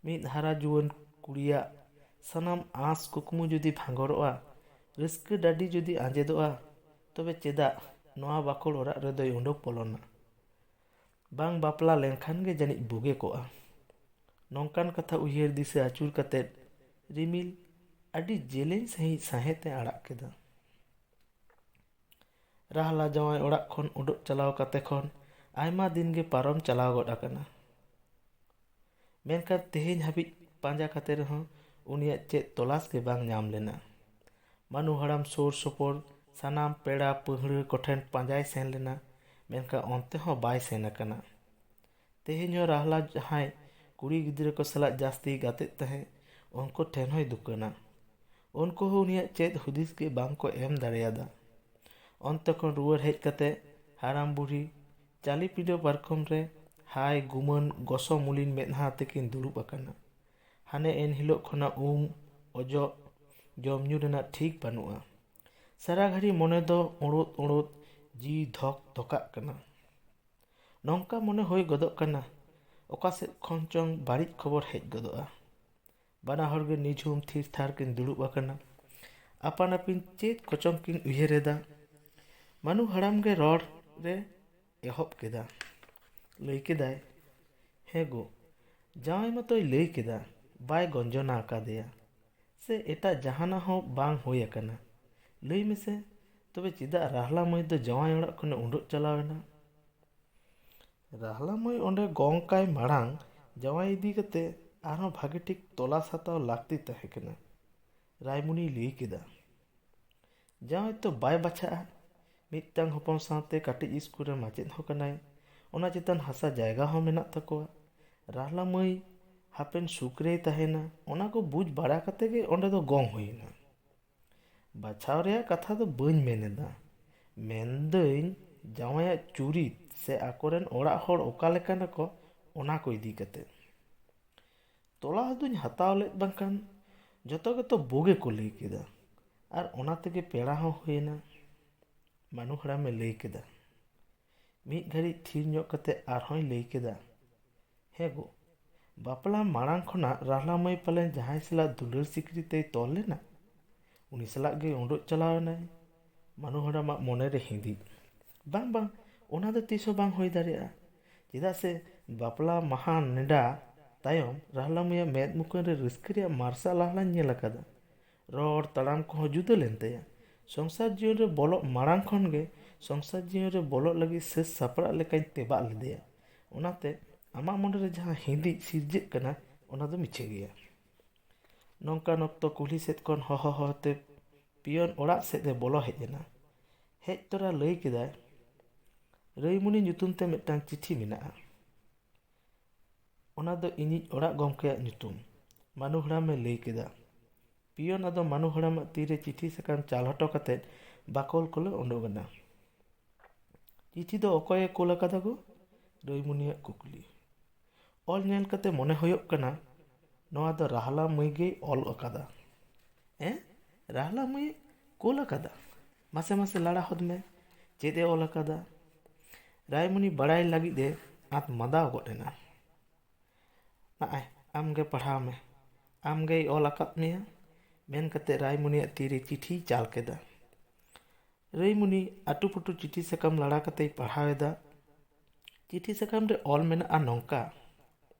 ᱢᱤᱫ ᱦᱟᱨᱟ ᱡᱩᱣᱟᱹᱱ ᱠᱩᱲᱤᱭᱟᱜ ᱥᱟᱱᱟᱢ ᱟᱸᱥ ᱠᱩᱠᱢᱩ ᱡᱩᱫᱤ ᱵᱷᱟᱸᱜᱚᱨᱚᱜᱼᱟ, ᱨᱟᱹᱥᱠᱟᱹ ᱰᱟᱹᱰᱤ ᱡᱩᱫᱤ ᱟᱸᱡᱮᱫᱚᱜᱼᱟ, ᱛᱚᱵᱮ ᱪᱮᱫᱟᱜ ᱱᱚᱣᱟ ᱵᱟᱠᱷᱳᱞ ᱚᱲᱟᱜ ᱨᱮᱫᱚᱭ ᱩᱰᱩᱠ ᱵᱚᱞᱚᱱᱟ? ᱵᱟᱝ ᱵᱟᱯᱞᱟ ᱞᱮᱱᱠᱷᱟᱱ ᱜᱮ ᱡᱟᱹᱱᱤᱡ ᱵᱩᱜᱮ ᱠᱚᱜᱼᱟ᱾ ᱱᱚᱝᱠᱟᱱ ᱠᱟᱛᱷᱟ ᱩᱭᱦᱟᱹᱨ ᱫᱤᱥᱟᱹ ᱟᱹᱪᱩᱨ ᱠᱟᱛᱮ ᱨᱤᱢᱤᱞ ᱟᱹᱰᱤ ᱡᱮᱞᱮᱧ ᱥᱟᱺᱦᱤᱡ ᱥᱟᱸᱦᱮᱫ ᱮ ᱟᱲᱟᱜ ᱠᱮᱫᱟ᱾ ᱨᱟᱦᱞᱟ ᱡᱟᱶᱟᱭ ᱚᱲᱟᱜ ᱠᱷᱚᱱ ᱩᱰᱩᱠ ᱪᱟᱞᱟᱣ ᱠᱟᱛᱮ ᱠᱷᱚᱱ ᱟᱭᱢᱟ ᱫᱤᱱ ᱜᱮ ᱯᱟᱨᱚᱢ ᱪᱟᱞᱟᱣ ᱜᱚᱫ ᱟᱠᱟᱱᱟ᱾ ᱢᱮᱱᱠᱷᱟᱱ ᱛᱮᱦᱮᱧ ᱦᱟᱹᱵᱤᱡ ᱯᱟᱸᱡᱟ ᱠᱟᱛᱮ ᱨᱮᱦᱚᱸ ᱩᱱᱤᱭᱟᱜ ᱪᱮᱫ ᱛᱚᱞᱟᱥ ᱜᱮ ᱵᱟᱝ ᱧᱟᱢ ᱞᱮᱱᱟ᱾ ᱢᱟᱹᱱᱩ ᱦᱟᱲᱟᱢ ᱥᱩᱨ ᱥᱩᱯᱩᱨ ᱥᱟᱱᱟᱢ ᱯᱮᱲᱟ ᱯᱟᱹᱦᱲᱟᱹ ᱠᱚᱴᱷᱮᱱ ᱯᱟᱸᱡᱟᱭ ᱥᱮᱱ ᱞᱮᱱᱟ, ᱢᱮᱱᱠᱷᱟᱱ ᱚᱱᱛᱮ ᱦᱚᱸ ᱵᱟᱭ ᱥᱮᱱ ᱟᱠᱟᱱᱟ᱾ ᱛᱮᱦᱮᱧ ᱦᱚᱸ ᱨᱟᱦᱞᱟ ᱡᱟᱦᱟᱸᱭ ᱠᱩᱲᱤ ᱜᱤᱫᱽᱨᱟᱹ ᱠᱚ ᱥᱟᱞᱟᱜ ᱡᱟᱹᱥᱛᱤ ᱜᱟᱛᱮᱜ ᱛᱟᱦᱮᱸᱫ, ᱩᱱᱠᱩ ᱴᱷᱮᱱ ᱦᱚᱸᱭ ᱫᱩᱠᱟᱹᱱᱟ᱾ ᱩᱱᱠᱩ ᱦᱚᱸ ᱩᱱᱤᱭᱟᱜ ᱪᱮᱫ ᱦᱩᱫᱤᱥ ᱜᱮ ᱵᱟᱝ ᱠᱚ ᱮᱢ ᱫᱟᱲᱮᱭᱟᱫᱟ᱾ ᱚᱱᱛᱮ ᱠᱷᱚᱱ ᱨᱩᱣᱟᱹᱲ ᱦᱮᱡ ᱠᱟᱛᱮ ᱦᱟᱲᱟᱢ ᱵᱩᱲᱦᱤ ᱪᱟᱹᱞᱤ ᱯᱤᱸᱰᱟᱹ ᱯᱟᱨᱠᱚᱢ ᱨᱮ ᱦᱟᱭ ᱜᱩᱢᱟᱹᱱ ᱜᱚᱥᱚ ᱢᱩᱞᱤᱱ ᱢᱮᱫᱦᱟ ᱛᱮᱠᱤᱱ ᱫᱩᱲᱩᱵ ᱟᱠᱟᱱᱟ᱾ ᱦᱟᱱᱮ ᱮᱱ ᱦᱤᱞᱳᱜ ᱠᱷᱚᱱᱟᱜ ᱩᱢ, ᱚᱡᱚᱜ, ᱡᱚᱢ ᱧᱩ ᱨᱮᱱᱟᱜ ᱴᱷᱤᱠ ᱵᱟᱹᱱᱩᱜᱼᱟ᱾ ᱥᱟᱨᱟ ᱜᱷᱟᱹᱲᱤ ᱢᱚᱱᱮ ᱫᱚ ᱩᱲᱩᱫ ᱩᱲᱩᱫ ᱡᱤᱣᱤ ᱫᱷᱚᱠ ᱫᱷᱚᱠᱟᱜ ᱠᱟᱱᱟ᱾ ᱱᱚᱝᱠᱟ ᱢᱚᱱᱮ ᱦᱩᱭ ᱜᱚᱫᱚᱜ ᱠᱟᱱᱟ, ᱚᱠᱟ ᱥᱮᱫ ᱠᱷᱚᱱ ᱪᱚᱝ ᱵᱟᱹᱲᱤᱡ ᱠᱷᱚᱵᱚᱨ ᱦᱮᱡ ᱜᱚᱫᱚᱜᱼᱟ᱾ ᱵᱟᱱᱟ ᱦᱚᱲ ᱜᱮ ᱱᱤᱡᱷᱩᱢ ᱛᱷᱤᱨ ᱛᱷᱟᱨ ᱠᱤᱱ ᱫᱩᱲᱩᱵ ᱟᱠᱟᱱᱟ᱾ ᱟᱯᱟᱱ ᱟᱹᱯᱤᱱ ᱪᱮᱫ ᱠᱚᱪᱚᱝ ᱠᱤᱱ ᱩᱭᱦᱟᱹᱨ ᱮᱫᱟ᱾ ᱢᱟᱹᱱᱩ ᱦᱟᱲᱟᱢ ᱜᱮ ᱨᱚᱲ ᱨᱮ ᱮᱦᱚᱵ ᱠᱮᱫᱟ᱾ ᱞᱟᱹᱭ ᱠᱮᱫᱟᱭ, "ᱦᱮᱸ ᱜᱚ, ᱡᱟᱶᱟᱭ ᱢᱟᱛᱚᱭ ᱞᱟᱹᱭ ᱠᱮᱫᱟ, ᱵᱟᱭ ᱜᱚᱧᱡᱚᱱᱟ ᱟᱠᱟᱫᱮᱭᱟ᱾ ᱥᱮ ᱮᱴᱟᱜ ᱡᱟᱦᱟᱱᱟᱜ ᱦᱚᱸ ᱵᱟᱝ ᱦᱩᱭ ᱟᱠᱟᱱᱟ᱾ ᱞᱟᱹᱭ ᱢᱮᱥᱮ, ᱛᱚᱵᱮ ᱪᱮᱫᱟᱜ ᱨᱟᱦᱞᱟ ᱢᱟᱹᱭ ᱫᱚ ᱡᱟᱶᱟᱭ ᱚᱲᱟᱜ ᱠᱷᱚᱱᱮ ᱩᱰᱩᱠ ᱪᱟᱞᱟᱣ ᱮᱱᱟ?" ᱨᱟᱦᱞᱟ ᱢᱟᱹᱭ ᱚᱸᱰᱮ ᱜᱚᱝ ᱠᱟᱭ ᱢᱟᱲᱟᱝ ᱡᱟᱶᱟᱭ ᱤᱫᱤ ᱠᱟᱛᱮ ᱟᱨᱦᱚᱸ ᱵᱷᱟᱜᱮ ᱴᱷᱤᱠ ᱛᱚᱞᱟᱥ ᱦᱟᱛᱟᱣ ᱞᱟᱹᱠᱛᱤ ᱛᱟᱦᱮᱸ ᱠᱟᱱᱟ, ᱨᱟᱭᱢᱩᱱᱤᱭ ᱞᱟᱹᱭ ᱠᱮᱫᱟ᱾ ᱡᱟᱶᱟᱭ ᱛᱚ ᱵᱟᱭ ᱵᱟᱪᱷᱟᱜᱼᱟ᱾ ᱢᱤᱫᱴᱟᱝ ᱦᱚᱯᱚᱱ ᱥᱟᱶᱛᱮ ᱠᱟᱹᱴᱤᱡ ᱤᱥᱠᱩᱞ ᱨᱮ ᱢᱟᱪᱮᱫ ᱦᱚᱸ ᱠᱟᱱᱟᱭ᱾ ᱚᱱᱟ ᱪᱮᱛᱟᱱ ᱦᱟᱥᱟ ᱡᱟᱭᱜᱟ ᱦᱚᱸ ᱢᱮᱱᱟᱜ ᱛᱟᱠᱚᱣᱟ᱾ ᱨᱟᱦᱞᱟ ᱢᱟᱹᱭ ᱦᱟᱯᱮᱱ ᱥᱩᱠ ᱨᱮᱭ ᱛᱟᱦᱮᱱᱟ, ᱚᱱᱟ ᱠᱚ ᱵᱩᱡᱽ ᱵᱟᱲᱟ ᱠᱟᱛᱮ ᱜᱮ ᱚᱸᱰᱮ ᱫᱚ ᱜᱚᱝ ᱦᱩᱭᱮᱱᱟ᱾ ᱵᱟᱪᱷᱟᱣ ᱨᱮᱭᱟᱜ ᱠᱟᱛᱷᱟ ᱫᱚ ᱵᱟᱹᱧ ᱢᱮᱱ ᱮᱫᱟ, ᱢᱮᱱᱫᱟᱹᱧ ᱡᱟᱶᱟᱭᱟᱜ ᱪᱩᱨᱤᱛ ᱥᱮ ᱟᱠᱚᱨᱮᱱ ᱚᱲᱟᱜ ᱦᱚᱲ ᱚᱠᱟ ᱞᱮᱠᱟᱱᱟ ᱠᱚ, ᱚᱱᱟ ᱠᱚ ᱤᱫᱤ ᱠᱟᱛᱮ᱾ ᱛᱚᱞᱟᱥ ᱫᱩᱧ ᱦᱟᱛᱟᱣ ᱞᱮᱫ, ᱵᱟᱝᱠᱷᱟᱱ ᱡᱚᱛᱚ ᱜᱮᱛᱚ ᱵᱩᱜᱮ ᱠᱚ ᱞᱟᱹᱭ ᱠᱮᱫᱟ, ᱟᱨ ᱚᱱᱟ ᱛᱮᱜᱮ ᱯᱮᱲᱟ ᱦᱚᱸ ᱦᱩᱭᱮᱱᱟ, ᱢᱟᱹᱱᱩ ᱦᱟᱲᱟᱢᱮ ᱞᱟᱹᱭ ᱠᱮᱫᱟ᱾ ᱢᱤᱫ ᱜᱷᱟᱹᱲᱤᱡ ᱛᱷᱤᱨ ᱧᱚᱜ ᱠᱟᱛᱮ ᱟᱨᱦᱚᱸᱭ ᱞᱟᱹᱭ ᱠᱮᱫᱟ, ᱦᱮᱸ ᱜᱚ, ᱵᱟᱯᱞᱟ ᱢᱟᱲᱟᱝ ᱠᱷᱚᱱᱟᱜ ᱨᱟᱦᱞᱟ ᱢᱟᱹᱭ ᱯᱟᱞᱮᱱ ᱡᱟᱦᱟᱸᱭ ᱥᱟᱞᱟᱜ ᱫᱩᱞᱟᱹᱲ ᱥᱤᱠᱲᱤ ᱛᱮᱭ ᱛᱚᱞ ᱞᱮᱱᱟ, ᱩᱱᱤ ᱥᱟᱞᱟᱜ ᱜᱮ ᱩᱰᱩᱠ ᱪᱟᱞᱟᱣ ᱮᱱᱟᱭ᱾ ᱢᱟᱹᱱᱩ ᱦᱟᱲᱟᱢᱟᱜ ᱢᱚᱱᱮ ᱨᱮ ᱦᱤᱸᱫᱤᱡ, ᱵᱟᱝ, ᱵᱟᱝ, ᱚᱱᱟ ᱫᱚ ᱛᱤᱥ ᱦᱚᱸ ᱵᱟᱝ ᱦᱩᱭ ᱫᱟᱲᱮᱭᱟᱜᱼᱟ᱾ ᱪᱮᱫᱟᱜ ᱥᱮ ᱵᱟᱯᱞᱟ ᱢᱟᱦᱟ ᱱᱮᱰᱟ ᱛᱟᱭᱚᱢ ᱨᱟᱦᱞᱟ ᱢᱟᱹᱭᱟᱜ ᱢᱮᱫ ᱢᱩᱠᱷᱟᱹᱱ ᱨᱮ ᱨᱟᱹᱥᱠᱟᱹ ᱨᱮᱭᱟᱜ ᱢᱟᱨᱥᱟᱞ ᱟᱦᱞᱟᱧ ᱧᱮᱞ ᱟᱠᱟᱫᱟ᱾ ᱨᱚᱲ ᱛᱟᱲᱟᱢ ᱠᱚᱦᱚᱸ ᱡᱩᱫᱟᱹ ᱞᱮᱱ ᱛᱟᱭᱟ᱾ ᱥᱚᱝᱥᱟᱨ ᱡᱤᱭᱚᱱ ᱨᱮ ᱵᱚᱞᱚᱜ ᱢᱟᱲᱟᱝ ᱠᱷᱚᱱ ᱜᱮ ᱥᱚᱝᱥᱟᱨ ᱡᱤᱭᱚᱱ ᱨᱮ ᱵᱚᱞᱚᱜ ᱞᱟᱹᱜᱤᱫ ᱥᱟᱹᱛ ᱥᱟᱯᱲᱟᱜ ᱞᱮᱠᱟᱧ ᱛᱮᱵᱟᱜ ᱞᱮᱫᱮᱭᱟ᱾ ᱚᱱᱟᱛᱮ ᱟᱢᱟᱜ ᱢᱚᱱᱮ ᱨᱮ ᱡᱟᱦᱟᱸ ᱦᱤᱸᱫᱤᱡ ᱥᱤᱨᱡᱟᱹᱜ ᱠᱟᱱᱟ, ᱚᱱᱟ ᱫᱚ ᱢᱤᱪᱷᱟᱹ ᱜᱮᱭᱟ᱾ ᱱᱚᱝᱠᱟᱱ ᱚᱠᱛᱚ ᱠᱩᱞᱦᱤ ᱥᱮᱫ ᱠᱷᱚᱱ ᱦᱚᱦᱚ ᱦᱚᱦᱚ ᱛᱮ ᱯᱤᱭᱚᱱ ᱚᱲᱟᱜ ᱥᱮᱫ ᱮ ᱵᱚᱞᱚ ᱦᱮᱡ ᱮᱱᱟ᱾ ᱦᱮᱡ ᱛᱚᱨᱟ ᱞᱟᱹᱭ ᱠᱮᱫᱟᱭ, "ᱨᱟᱹᱭᱢᱩᱱᱤ ᱧᱩᱛᱩᱢ ᱛᱮ ᱢᱤᱫᱴᱟᱝ ᱪᱤᱴᱷᱤ ᱢᱮᱱᱟᱜᱼᱟ᱾ ᱚᱱᱟ ᱫᱚ ᱤᱧᱤᱡ ᱚᱲᱟᱜ ᱜᱚᱢᱠᱮᱭᱟᱜ ᱧᱩᱛᱩᱢ", ᱢᱟᱹᱱᱩ ᱦᱟᱲᱟᱢᱮ ᱞᱟᱹᱭ ᱠᱮᱫᱟ᱾ ᱯᱤᱭᱚᱱ ᱟᱫᱚ ᱢᱟᱹᱱᱩ ᱦᱟᱲᱟᱢᱟᱜ ᱛᱤᱨᱮ ᱪᱤᱴᱷᱤ ᱥᱟᱠᱟᱢ ᱪᱟᱞ ᱦᱚᱴᱚ ᱠᱟᱛᱮ ᱵᱟᱠᱚᱞ ᱠᱚᱞᱮ ᱩᱰᱩᱠ ᱮᱱᱟ᱾ "ᱪᱤᱴᱷᱤ ᱫᱚ ᱚᱠᱚᱭᱮ ᱠᱩᱞ ᱟᱠᱟᱫᱟ ᱜᱳ?" ᱨᱟᱹᱭᱢᱩᱱᱤᱭᱟᱜ ᱠᱩᱠᱞᱤ᱾ "ᱚᱞ ᱧᱮᱞ ᱠᱟᱛᱮ ᱢᱚᱱᱮ ᱦᱩᱭᱩᱜ ᱠᱟᱱᱟ ᱱᱚᱣᱟ ᱫᱚ ᱨᱟᱦᱞᱟ ᱢᱟᱹᱭ ᱜᱮᱭ ᱚᱞ ᱟᱠᱟᱫᱟ᱾ ᱦᱮᱸ, ᱨᱟᱦᱞᱟ ᱢᱟᱹᱭᱮ ᱠᱩᱞ ᱟᱠᱟᱫᱟ? ᱢᱟᱥᱮ ᱢᱟᱥᱮ ᱞᱟᱲᱟ ᱦᱚᱫ ᱢᱮ, ᱪᱮᱫ ᱮ ᱚᱞ ᱟᱠᱟᱫᱟ?" ᱨᱟᱭᱢᱩᱱᱤ ᱵᱟᱲᱟᱭ ᱞᱟᱹᱜᱤᱫ ᱮ ᱟᱸᱛ ᱢᱟᱫᱟᱣ ᱜᱚᱫ ᱮᱱᱟ᱾ "ᱱᱟᱜᱼᱟᱭ, ᱟᱢᱜᱮ ᱯᱟᱲᱦᱟᱣ ᱢᱮ, ᱟᱢᱜᱮᱭ ᱚᱞ ᱟᱠᱟᱫ ᱢᱮᱭᱟ", ᱢᱮᱱ ᱠᱟᱛᱮ ᱨᱟᱭᱢᱩᱱᱤᱭᱟᱜ ᱛᱤᱨᱮ ᱪᱤᱴᱷᱤᱭ ᱪᱟᱞ ᱠᱮᱫᱟ᱾ ᱨᱟᱹᱭᱢᱩᱱᱤ ᱟᱹᱴᱩᱯᱟᱹᱴᱩ ᱪᱤᱴᱷᱤ ᱥᱟᱠᱟᱢ ᱞᱟᱲᱟ ᱠᱟᱛᱮᱭ ᱯᱟᱲᱦᱟᱣ ᱮᱫᱟ᱾ ᱪᱤᱴᱷᱤ ᱥᱟᱠᱟᱢ ᱨᱮ ᱚᱞ ᱢᱮᱱᱟᱜᱼᱟ ᱱᱚᱝᱠᱟ: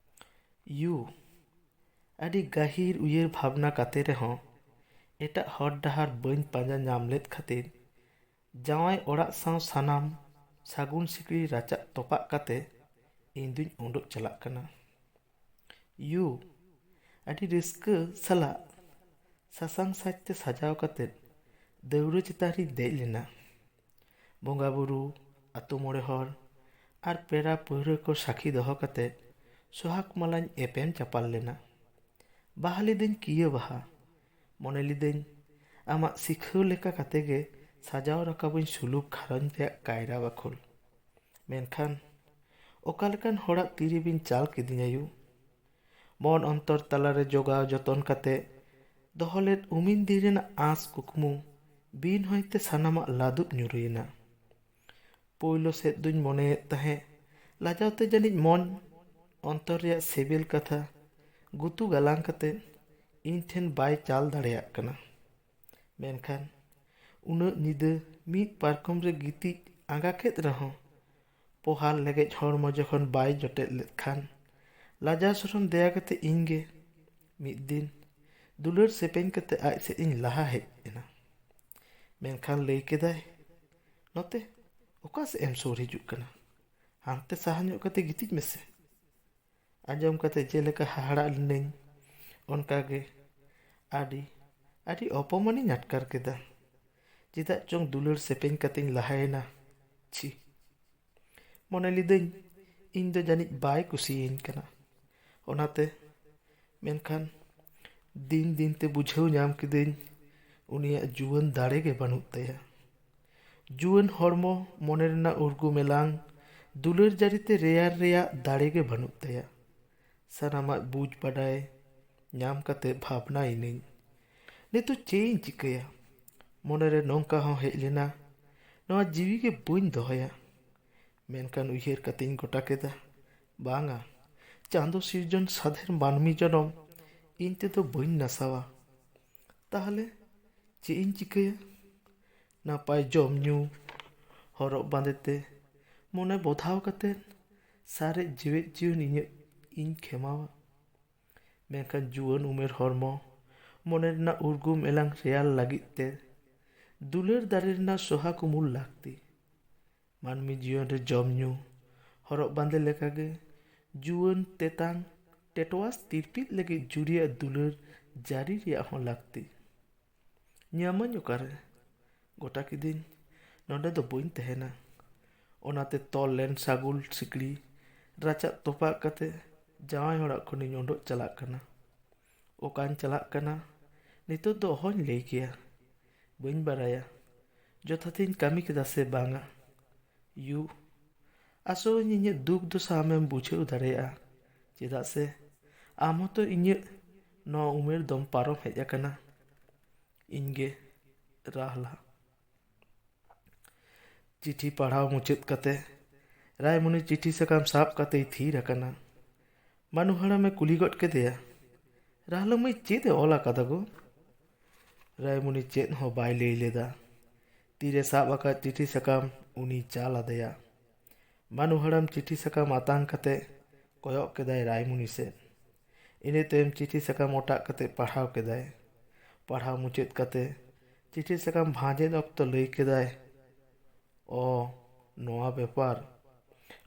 "ᱭᱩ, ᱟᱹᱰᱤ ᱜᱟᱹᱦᱤᱨ ᱩᱭᱦᱟᱹᱨ ᱵᱷᱟᱵᱽᱱᱟ ᱠᱟᱛᱮ ᱨᱮᱦᱚᱸ ᱮᱴᱟᱜ ᱦᱚᱨ ᱰᱟᱦᱟᱨ ᱵᱟᱹᱧ ᱯᱟᱸᱡᱟ ᱧᱟᱢ ᱞᱮᱫ ᱠᱷᱟᱹᱛᱤᱨ ᱡᱟᱶᱟᱭ ᱚᱲᱟᱜ ᱥᱟᱶ ᱥᱟᱱᱟᱢ ᱥᱟᱹᱜᱩᱱ ᱥᱤᱠᱲᱤ ᱨᱟᱪᱟᱜ ᱛᱚᱯᱟᱜ ᱠᱟᱛᱮ ᱤᱧ ᱫᱩᱧ ᱩᱰᱩᱠ ᱪᱟᱞᱟᱜ ᱠᱟᱱᱟ᱾ ᱭᱩ, ᱟᱹᱰᱤ ᱨᱟᱹᱥᱠᱟᱹ ᱥᱟᱞᱟᱜ ᱥᱟᱥᱟᱝ ᱥᱟᱡᱽ ᱛᱮ ᱥᱟᱡᱟᱣ ᱠᱟᱛᱮ ᱫᱟᱹᱣᱲᱟᱹ ᱪᱮᱛᱟᱱ ᱨᱤᱧ ᱫᱮᱡ ᱞᱮᱱᱟ᱾ ᱵᱚᱸᱜᱟ ᱵᱩᱨᱩ, ᱟᱛᱳ ᱢᱚᱬᱮ ᱦᱚᱲ ᱟᱨ ᱯᱮᱲᱟ ᱯᱟᱹᱦᱲᱟᱹ ᱠᱚ ᱥᱟᱹᱠᱷᱤ ᱫᱚᱦᱚ ᱠᱟᱛᱮ ᱥᱚᱦᱟᱜᱽ ᱢᱟᱞᱟᱧ ᱮᱯᱮᱢ ᱪᱟᱯᱟᱞ ᱞᱮᱱᱟ᱾ ᱵᱟᱦᱟ ᱞᱤᱫᱟᱹᱧ ᱠᱤᱭᱟᱹ ᱵᱟᱦᱟ᱾ ᱢᱚᱱᱮ ᱞᱤᱫᱟᱹᱧ ᱟᱢᱟᱜ ᱥᱤᱠᱷᱟᱹᱣ ᱞᱮᱠᱟ ᱠᱟᱛᱮ ᱜᱮ ᱥᱟᱡᱟᱣ ᱨᱟᱠᱟᱵᱟᱹᱧ ᱥᱩᱞᱩᱠ ᱜᱷᱟᱨᱚᱸᱡᱽ ᱨᱮᱭᱟᱜ ᱠᱟᱭᱨᱟ ᱵᱟᱠᱷᱳᱞ᱾ ᱢᱮᱱᱠᱷᱟᱱ ᱚᱠᱟ ᱞᱮᱠᱟᱱ ᱦᱚᱲᱟᱜ ᱛᱤᱨᱮᱵᱤᱱ ᱪᱟᱞ ᱠᱤᱫᱤᱧᱟ ᱭᱩ? ᱢᱚᱱ ᱚᱱᱛᱚᱨ ᱛᱟᱞᱟᱨᱮ ᱡᱚᱜᱟᱣ ᱡᱚᱛᱚᱱ ᱠᱟᱛᱮ ᱫᱚᱦᱚ ᱞᱮᱫ ᱩᱢᱤᱱ ᱫᱤᱱ ᱨᱮᱱᱟᱜ ᱟᱸᱥ ᱠᱩᱠᱢᱩ ᱵᱤᱱ ᱦᱚᱭᱛᱮ ᱥᱟᱱᱟᱢᱟᱜ ᱞᱟᱹᱫᱩᱵ ᱧᱩᱨᱩᱭᱮᱱᱟ᱾ ᱯᱳᱭᱞᱳ ᱥᱮᱫ ᱫᱩᱧ ᱢᱚᱱᱮᱭᱮᱫ ᱛᱟᱦᱮᱸ, ᱞᱟᱡᱟᱣ ᱛᱮ ᱡᱟᱹᱱᱤᱡ ᱢᱚᱱ ᱚᱱᱛᱚᱨ ᱨᱮᱭᱟᱜ ᱥᱤᱵᱤᱞ ᱠᱟᱛᱷᱟ ᱜᱩᱛᱩ ᱜᱟᱞᱟᱝ ᱠᱟᱛᱮ ᱤᱧ ᱴᱷᱮᱱ ᱵᱟᱭ ᱪᱟᱞ ᱫᱟᱲᱮᱭᱟᱜ ᱠᱟᱱᱟ᱾ ᱢᱮᱱᱠᱷᱟᱱ ᱩᱱᱟᱹᱜ ᱧᱤᱫᱟᱹ ᱢᱤᱫ ᱯᱟᱨᱠᱚᱢ ᱨᱮ ᱜᱤᱛᱤᱡ ᱟᱸᱜᱟ ᱠᱮᱫ ᱨᱮᱦᱚᱸ, ᱯᱚᱦᱟᱞ ᱞᱮᱜᱮᱡ ᱦᱚᱲᱢᱚ ᱡᱚᱠᱷᱚᱱ ᱵᱟᱭ ᱡᱚᱴᱮᱫ ᱞᱮᱫ ᱠᱷᱟᱱ, ᱞᱟᱡᱟᱣ ᱥᱚᱨᱚᱢ ᱫᱮᱭᱟ ᱠᱟᱛᱮ ᱤᱧ ᱜᱮ ᱢᱤᱫ ᱫᱤᱱ ᱫᱩᱞᱟᱹᱲ ᱥᱮᱯᱮᱧ ᱠᱟᱛᱮ ᱟᱡ ᱥᱮᱫ ᱤᱧ ᱞᱟᱦᱟ ᱦᱮᱡ ᱮᱱᱟ᱾ ᱢᱮᱱᱠᱷᱟᱱ ᱞᱟᱹᱭ ᱠᱮᱫᱟᱭ, "ᱱᱚᱛᱮ ᱚᱠᱟ ᱥᱮᱫ ᱮᱢ ᱥᱩᱨ ᱦᱤᱡᱩᱜ ᱠᱟᱱᱟ? ᱦᱟᱱᱛᱮ ᱥᱟᱦᱟ ᱧᱚᱜ ᱠᱟᱛᱮ ᱜᱤᱛᱤᱡ ᱢᱮᱥᱮ᱾" ᱟᱸᱡᱚᱢ ᱠᱟᱛᱮ ᱡᱮᱞᱮᱠᱟ ᱦᱟᱦᱟᱲᱟᱜ ᱞᱤᱱᱟᱹᱧ, ᱚᱱᱠᱟᱜᱮ ᱟᱹᱰᱤ ᱟᱹᱰᱤ ᱚᱯᱚᱢᱟᱱᱤᱧ ᱟᱴᱠᱟᱨ ᱠᱮᱫᱟ᱾ ᱪᱮᱫᱟᱜ ᱪᱚᱝ ᱫᱩᱞᱟᱹᱲ ᱥᱮᱯᱮᱧ ᱠᱟᱛᱮᱧ ᱞᱟᱦᱟᱭᱮᱱᱟ᱾ ᱪᱷᱤ, ᱢᱚᱱᱮ ᱞᱤᱫᱟᱹᱧ ᱤᱧ ᱫᱚ ᱡᱟᱹᱱᱤᱡ ᱵᱟᱭ ᱠᱩᱥᱤᱭᱟᱹᱧ ᱠᱟᱱᱟ᱾ ᱚᱱᱟᱛᱮ, ᱢᱮᱱᱠᱷᱟᱱ ᱫᱤᱱ ᱫᱤᱱ ᱛᱮ ᱵᱩᱡᱷᱟᱹᱣ ᱧᱟᱢ ᱠᱤᱫᱟᱹᱧ ᱩᱱᱤᱭᱟᱜ ᱡᱩᱣᱟᱹᱱ ᱫᱟᱲᱮ ᱜᱮ ᱵᱟᱹᱱᱩᱜ ᱛᱟᱭᱟ᱾ ᱡᱩᱣᱟᱹᱱ ᱦᱚᱲᱢᱚ, ᱢᱚᱱᱮ ᱨᱮᱱᱟᱜ ᱩᱨᱜᱩᱢ ᱮᱞᱟᱝ, ᱫᱩᱞᱟᱹᱲ ᱡᱟᱹᱨᱤᱛᱮ ᱨᱮᱭᱟᱲ ᱨᱮᱭᱟᱜ ᱫᱟᱲᱮ ᱜᱮ ᱵᱟᱹᱱᱩᱜ ᱛᱟᱭᱟ᱾ ᱥᱟᱱᱟᱢᱟᱜ ᱵᱩᱡᱽ ᱵᱟᱰᱟᱭ ᱧᱟᱢ ᱠᱟᱛᱮ ᱵᱷᱟᱵᱽᱱᱟᱭᱮᱱᱟᱹᱧ, ᱱᱤᱛᱚᱜ ᱪᱮᱫ ᱤᱧ ᱪᱤᱠᱟᱹᱭᱟ? ᱢᱚᱱᱮᱨᱮ ᱱᱚᱝᱠᱟ ᱦᱚᱸ ᱦᱮᱡ ᱞᱮᱱᱟ, ᱱᱚᱣᱟ ᱡᱤᱣᱤ ᱜᱮ ᱵᱟᱹᱧ ᱫᱚᱦᱚᱭᱟ᱾ ᱢᱮᱱᱠᱷᱟᱱ ᱩᱭᱦᱟᱹᱨ ᱠᱟᱛᱮᱧ ᱜᱚᱴᱟ ᱠᱮᱫᱟ, ᱵᱟᱝᱟ, ᱪᱟᱸᱫᱚ ᱥᱤᱨᱡᱚᱱ ᱥᱟᱫᱷᱮᱨ ᱢᱟᱹᱱᱢᱤ ᱡᱚᱱᱚᱢ ᱤᱧ ᱛᱮᱫᱚ ᱵᱟᱹᱧ ᱱᱟᱥᱟᱣᱟ᱾ ᱛᱟᱦᱞᱮ ᱪᱮᱫ ᱤᱧ ᱪᱤᱠᱟᱹᱭᱟ? ᱱᱟᱯᱟᱭ ᱡᱚᱢ ᱧᱩ, ᱦᱚᱨᱚᱜ ᱵᱟᱸᱫᱮ ᱛᱮ ᱢᱚᱱᱮ ᱵᱚᱫᱷᱟᱣ ᱠᱟᱛᱮ ᱥᱟᱨᱮᱡ ᱡᱮᱣᱮᱫ ᱡᱤᱭᱚᱱ ᱤᱧᱟᱹᱜ ᱤᱧ ᱠᱷᱮᱢᱟᱣᱟ᱾ ᱢᱮᱱᱠᱷᱟᱱ ᱡᱩᱣᱟᱹᱱ ᱩᱢᱮᱨ ᱦᱚᱲᱢᱚ, ᱢᱚᱱᱮ ᱨᱮᱱᱟᱜ ᱩᱨᱜᱩᱢ ᱮᱞᱟᱝ ᱨᱮᱭᱟᱲ ᱞᱟᱹᱜᱤᱫ ᱛᱮ ᱫᱩᱞᱟᱹᱲ ᱫᱟᱨᱮ ᱨᱮᱱᱟᱜ ᱥᱚᱦᱟ ᱠᱩᱢᱩᱞ ᱞᱟᱹᱠᱛᱤ᱾ ᱢᱟᱹᱱᱢᱤ ᱡᱤᱭᱚᱱ ᱨᱮ ᱡᱚᱢ ᱧᱩ, ᱦᱚᱨᱚᱜ ᱵᱟᱸᱫᱮ ᱞᱮᱠᱟᱜᱮ ᱡᱩᱣᱟᱹᱱ ᱛᱮᱛᱟᱝ ᱴᱮᱴᱣᱟᱥ ᱛᱤᱨᱯᱤᱫ ᱞᱟᱹᱜᱤᱫ ᱡᱩᱨᱤᱭᱟᱜ ᱫᱩᱞᱟᱹᱲ ᱡᱟᱹᱨᱤ ᱨᱮᱭᱟᱜ ᱦᱚᱸ ᱞᱟᱹᱠᱛᱤ᱾ ᱧᱟᱢᱟᱹᱧ ᱚᱠᱟᱨᱮ? ᱜᱚᱴᱟ ᱠᱤᱫᱟᱹᱧ, ᱱᱚᱰᱮ ᱫᱚ ᱵᱟᱹᱧ ᱛᱟᱦᱮᱱᱟ᱾ ᱚᱱᱟᱛᱮ ᱛᱚᱞ ᱞᱮᱱ ᱥᱟᱜᱩᱞ ᱥᱤᱠᱲᱤ ᱨᱟᱪᱟᱜ ᱛᱚᱯᱟᱜ ᱠᱟᱛᱮ ᱡᱟᱶᱟᱭ ᱚᱲᱟᱜ ᱠᱷᱚᱱᱤᱧ ᱚᱰᱚᱠ ᱪᱟᱞᱟᱜ ᱠᱟᱱᱟ᱾ ᱚᱠᱟᱧ ᱪᱟᱞᱟᱜ ᱠᱟᱱᱟ, ᱱᱤᱛᱚᱜ ᱫᱚ ᱚᱦᱚᱧ ᱞᱟᱹᱭ ᱠᱮᱭᱟ᱾ ᱵᱟᱹᱧ ᱵᱟᱲᱟᱭᱟ ᱡᱚᱛᱷᱟᱛᱤᱧ ᱠᱟᱹᱢᱤ ᱠᱮᱫᱟ ᱥᱮ ᱵᱟᱝᱟ᱾ ᱭᱩ, ᱟᱥᱚᱜ ᱟᱹᱧ ᱤᱧᱟᱹᱜ ᱫᱩᱠ ᱫᱚᱥᱟ ᱟᱢᱮᱢ ᱵᱩᱡᱷᱟᱹᱣ ᱫᱟᱲᱮᱭᱟᱜᱼᱟ᱾ ᱪᱮᱫᱟᱜ ᱥᱮ ᱟᱢ ᱦᱚᱸᱛᱚ ᱤᱧᱟᱹᱜ ᱱᱚᱣᱟ ᱩᱢᱮᱨ ᱫᱚᱢ ᱯᱟᱨᱚᱢ ᱦᱮᱡ ᱟᱠᱟᱱᱟ᱾ ᱤᱧᱜᱮ, ᱨᱟᱦᱞᱟ᱾ ᱪᱤᱴᱷᱤ ᱯᱟᱲᱦᱟᱣ ᱢᱩᱪᱟᱹᱫ ᱠᱟᱛᱮ ᱨᱟᱭᱢᱚᱱᱤ ᱪᱤᱴᱷᱤ ᱥᱟᱠᱟᱢ ᱥᱟᱵ ᱠᱟᱛᱮᱭ ᱛᱷᱤᱨ ᱟᱠᱟᱱᱟ᱾ ᱢᱟᱱᱩ ᱦᱟᱲᱟᱢᱮ ᱠᱩᱞᱤ ᱜᱚᱫ ᱠᱮᱫᱮᱭᱟ, "ᱨᱟᱦᱞᱟ ᱢᱟᱹᱭ, ᱪᱮᱫ ᱮ ᱚᱞ ᱟᱠᱟᱫᱟ ᱜᱳ?" ᱨᱟᱭᱢᱚᱱᱤ ᱪᱮᱫ ᱦᱚᱸ ᱵᱟᱭ ᱞᱟᱹᱭ ᱞᱮᱫᱟ᱾ ᱛᱤᱨᱮ ᱥᱟᱵ ᱟᱠᱟᱫ ᱪᱤᱴᱷᱤ ᱥᱟᱠᱟᱢ ᱩᱱᱤᱭ ᱪᱟᱞ ᱟᱫᱮᱭᱟ᱾ ᱢᱟᱱᱩ ᱦᱟᱲᱟᱢ ᱪᱤᱴᱷᱤ ᱥᱟᱠᱟᱢ ᱟᱛᱟᱝ ᱠᱟᱛᱮ ᱠᱚᱭᱚᱜ ᱠᱮᱫᱟᱭ ᱨᱟᱭᱢᱚᱱᱤ ᱥᱮᱫ᱾ ᱤᱱᱟᱹ ᱛᱟᱭᱚᱢ ᱪᱤᱴᱷᱤ ᱥᱟᱠᱟᱢ ᱚᱴᱟᱜ ᱠᱟᱛᱮ ᱯᱟᱲᱦᱟᱣ ᱠᱮᱫᱟᱭ᱾ ᱯᱟᱲᱦᱟᱣ ᱢᱩᱪᱟᱹᱫ ᱠᱟᱛᱮ ᱪᱤᱴᱷᱤ ᱥᱟᱠᱟᱢ ᱵᱷᱟᱸᱡᱮᱫ ᱚᱠᱛᱚ ᱞᱟᱹᱭ ᱠᱮᱫᱟᱭ, "ᱚ, ᱱᱚᱣᱟ ᱵᱮᱯᱟᱨ᱾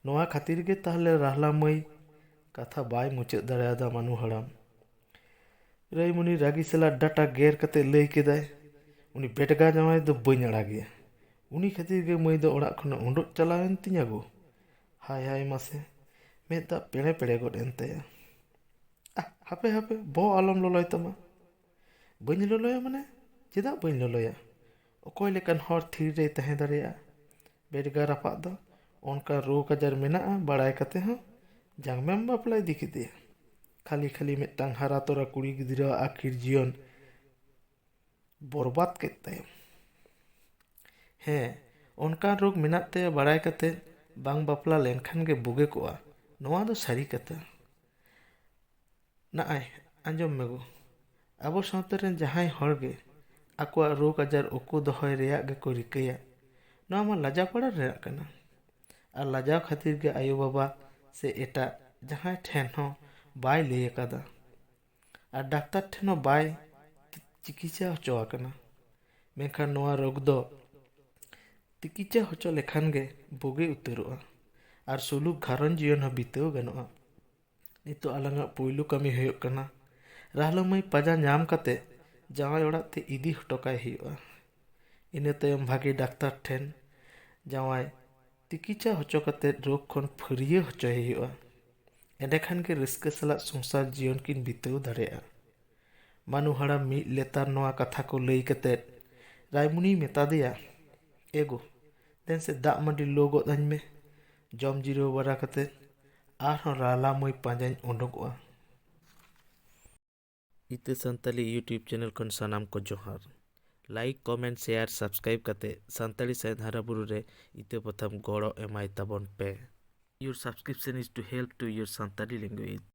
ᱱᱚᱣᱟ ᱠᱷᱟᱹᱛᱤᱨ ᱜᱮ ᱛᱟᱦᱞᱮ ᱨᱟᱦᱞᱟ ᱢᱟᱹᱭ ᱠᱟᱛᱷᱟ ᱵᱟᱭ ᱢᱩᱪᱟᱹᱫ ᱫᱟᱲᱮᱭᱟᱫᱟ ᱢᱟᱱᱩ ᱦᱟᱲᱟᱢ᱾ ᱨᱟᱭᱢᱩᱱᱤ ᱨᱟᱹᱜᱤ ᱥᱟᱞᱟᱜ ᱰᱟᱴᱟ ᱜᱮᱨ ᱠᱟᱛᱮ ᱞᱟᱹᱭ ᱠᱮᱫᱟᱭ, "ᱩᱱᱤ ᱵᱮᱴᱜᱟ ᱡᱟᱶᱟᱭ ᱫᱚ ᱵᱟᱹᱧ ᱟᱲᱟᱜᱮᱭᱟ᱾ ᱩᱱᱤ ᱠᱷᱟᱹᱛᱤᱨ ᱜᱮ ᱢᱟᱹᱭ ᱫᱚ ᱚᱲᱟᱜ ᱠᱷᱚᱱᱮ ᱩᱰᱩᱠ ᱪᱟᱞᱟᱣᱮᱱ ᱛᱤᱧᱟ ᱜᱳ᱾ ᱦᱟᱭ ᱦᱟᱭ ᱢᱟᱥᱮ, ᱢᱮᱫ ᱫᱟᱜ ᱯᱮᱲᱮ ᱯᱮᱲᱮ ᱜᱚᱫ ᱮᱱ ᱛᱟᱭᱟ᱾ ᱟᱦ, ᱦᱟᱯᱮ ᱦᱟᱯᱮ, ᱵᱚᱦᱚᱜ ᱟᱞᱚᱢ ᱞᱚᱞᱚᱭ ᱛᱟᱢᱟ᱾" "ᱵᱟᱹᱧ ᱞᱚᱞᱚᱭᱟ ᱢᱟᱱᱮ? ᱪᱮᱫᱟᱜ ᱵᱟᱹᱧ ᱞᱚᱞᱚᱭᱟ? ᱚᱠᱚᱭ ᱞᱮᱠᱟᱱ ᱦᱚᱲ ᱛᱷᱤᱨ ᱨᱮᱭ ᱛᱟᱦᱮᱸ ᱫᱟᱲᱮᱭᱟᱜᱼᱟ? ᱵᱮᱴᱜᱟ ᱨᱟᱯᱟᱜ ᱫᱚ ᱚᱱᱠᱟ ᱨᱳᱜᱽ ᱟᱡᱟᱨ ᱢᱮᱱᱟᱜᱼᱟ ᱵᱟᱲᱟᱭ ᱠᱟᱛᱮ ᱦᱚᱸ ᱡᱟᱝᱢᱮᱢ ᱵᱟᱯᱞᱟ ᱤᱫᱤ ᱠᱮᱫᱮᱭᱟ᱾ ᱠᱷᱟᱹᱞᱤ ᱠᱷᱟᱹᱞᱤ ᱢᱤᱫᱴᱟᱝ ᱦᱟᱨᱟ ᱛᱚᱨᱟ ᱠᱩᱲᱤ ᱜᱤᱫᱽᱨᱟᱹᱣᱟᱜ ᱟᱹᱠᱷᱤᱨ ᱡᱤᱭᱚᱱ ᱵᱚᱨᱵᱟᱫ ᱠᱮᱫ ᱛᱟᱭᱟᱢ᱾ ᱦᱮᱸ, ᱚᱱᱠᱟᱱ ᱨᱳᱜᱽ ᱢᱮᱱᱟᱜ ᱛᱟᱭᱟ ᱵᱟᱲᱟᱭ ᱠᱟᱛᱮ ᱵᱟᱝ ᱵᱟᱯᱞᱟ ᱞᱮᱱᱠᱷᱟᱱ ᱜᱮ ᱵᱩᱜᱤ ᱠᱚᱜᱼᱟ, ᱱᱚᱣᱟ ᱫᱚ ᱥᱟᱹᱨᱤ ᱠᱟᱛᱷᱟ᱾" ᱱᱟᱜᱼᱟᱭ, ᱟᱸᱡᱚᱢ ᱢᱮ ᱜᱳ, ᱟᱵᱚ ᱥᱟᱶᱛᱟ ᱨᱮᱱ ᱡᱟᱦᱟᱸᱭ ᱦᱚᱲ ᱜᱮ ᱟᱠᱚᱣᱟᱜ ᱨᱳᱜᱽ ᱟᱡᱟᱨ ᱩᱠᱩ ᱫᱚᱦᱚᱭ ᱨᱮᱭᱟᱜ ᱜᱮᱠᱚ ᱨᱤᱠᱟᱹᱭᱟ, ᱱᱚᱣᱟ ᱢᱟ ᱞᱟᱡᱟᱯᱟᱲᱟ ᱨᱮᱱᱟᱜ ᱠᱟᱱᱟ᱾ ᱟᱨ ᱞᱟᱡᱟᱣ ᱠᱷᱟᱹᱛᱤᱨ ᱜᱮ ᱟᱭᱳᱼᱵᱟᱵᱟ ᱥᱮ ᱮᱴᱟᱜ ᱡᱟᱦᱟᱸᱭ ᱴᱷᱮᱱ ᱦᱚᱸ ᱵᱟᱭ ᱞᱟᱹᱭ ᱟᱠᱟᱫᱟ᱾ ᱟᱨ ᱰᱟᱠᱛᱟᱨ ᱴᱷᱮᱱ ᱦᱚᱸ ᱵᱟᱭ ᱪᱤᱠᱤᱛᱥᱟ ᱦᱚᱪᱚ ᱟᱠᱟᱱᱟ᱾ ᱢᱮᱱᱠᱷᱟᱱ ᱱᱚᱣᱟ ᱨᱳᱜᱽ ᱫᱚ ᱛᱤᱠᱤᱪᱪᱷᱟ ᱦᱚᱪᱚ ᱞᱮᱠᱷᱟᱱ ᱜᱮ ᱵᱩᱜᱤ ᱩᱛᱟᱹᱨᱚᱜᱼᱟ ᱟᱨ ᱥᱩᱞᱩᱠ ᱜᱷᱟᱨᱚᱸᱡᱽ ᱡᱤᱭᱚᱱ ᱦᱚᱸ ᱵᱤᱛᱟᱹᱣ ᱜᱟᱱᱚᱜᱼᱟ᱾ ᱱᱤᱛᱚᱜ ᱟᱞᱟᱝᱟᱜ ᱯᱩᱭᱞᱩ ᱠᱟᱹᱢᱤ ᱦᱩᱭᱩᱜ ᱠᱟᱱᱟ, ᱨᱟᱦᱞᱟ ᱢᱟᱹᱭ ᱯᱟᱸᱡᱟ ᱧᱟᱢ ᱠᱟᱛᱮ ᱡᱟᱶᱟᱭ ᱚᱲᱟᱜ ᱛᱮ ᱤᱫᱤ ᱦᱚᱴᱚ ᱠᱟᱭ ᱦᱩᱭᱩᱜᱼᱟ᱾ ᱤᱱᱟᱹ ᱛᱟᱭᱚᱢ ᱵᱷᱟᱜᱮ ᱰᱟᱠᱛᱟᱨ ᱴᱷᱮᱱ ᱡᱟᱶᱟᱭ ᱛᱤᱠᱤᱪᱪᱷᱟ ᱦᱚᱪᱚ ᱠᱟᱛᱮ ᱨᱳᱜᱽ ᱠᱷᱚᱱ ᱯᱷᱟᱹᱨᱭᱟᱹ ᱦᱚᱪᱚᱭᱮ ᱦᱩᱭᱩᱜᱼᱟ᱾ ᱮᱸᱰᱮᱠᱷᱟᱱ ᱜᱮ ᱨᱟᱹᱥᱠᱟᱹ ᱥᱟᱞᱟᱜ ᱥᱚᱝᱥᱟᱨ ᱡᱤᱭᱚᱱ ᱠᱤᱱ ᱵᱤᱛᱟᱹᱣ ᱫᱟᱲᱮᱭᱟᱜᱼᱟ᱾ ᱢᱟᱹᱱᱩ ᱦᱟᱲᱟᱢ ᱢᱤᱫ ᱞᱮᱛᱟᱲ ᱱᱚᱣᱟ ᱠᱟᱛᱷᱟ ᱠᱚ ᱞᱟᱹᱭ ᱠᱟᱛᱮ ᱨᱟᱭᱢᱩᱱᱤᱭ ᱢᱮᱛᱟ ᱫᱮᱭᱟ, "ᱮ ᱜᱳ, ᱫᱮᱱ ᱥᱮ ᱫᱟᱜ ᱢᱟᱹᱰᱤ ᱞᱚ ᱜᱚᱫ ᱟᱹᱧ ᱢᱮ᱾ ᱡᱚᱢ ᱡᱤᱨᱟᱹᱣ ᱵᱟᱲᱟ ᱠᱟᱛᱮ ᱟᱨᱦᱚᱸ ᱨᱟᱦᱞᱟ ᱢᱟᱹᱭ ᱯᱟᱸᱡᱟᱧ ᱩᱰᱩᱠᱚᱜᱼᱟ᱾" ᱤᱛᱟᱹ ᱥᱟᱱᱛᱟᱞᱤ YouTube channel ᱠᱷᱚᱱ ᱥᱟᱱᱟᱢ ᱠᱚ ᱡᱚᱦᱟᱨ᱾ Like, comment, share, subscribe ᱠᱟᱛᱮ ᱥᱟᱱᱛᱟᱲᱤ ᱥᱟᱶᱦᱮᱫ ᱦᱟᱨᱟ ᱵᱩᱨᱩ ᱨᱮ ᱤᱛᱟᱹ ᱯᱟᱛᱷᱟᱢ ᱜᱚᱲᱚ ᱮᱢᱟᱭ ᱛᱟᱵᱚᱱ ᱯᱮ᱾ Your subscription is to help to your Santali language.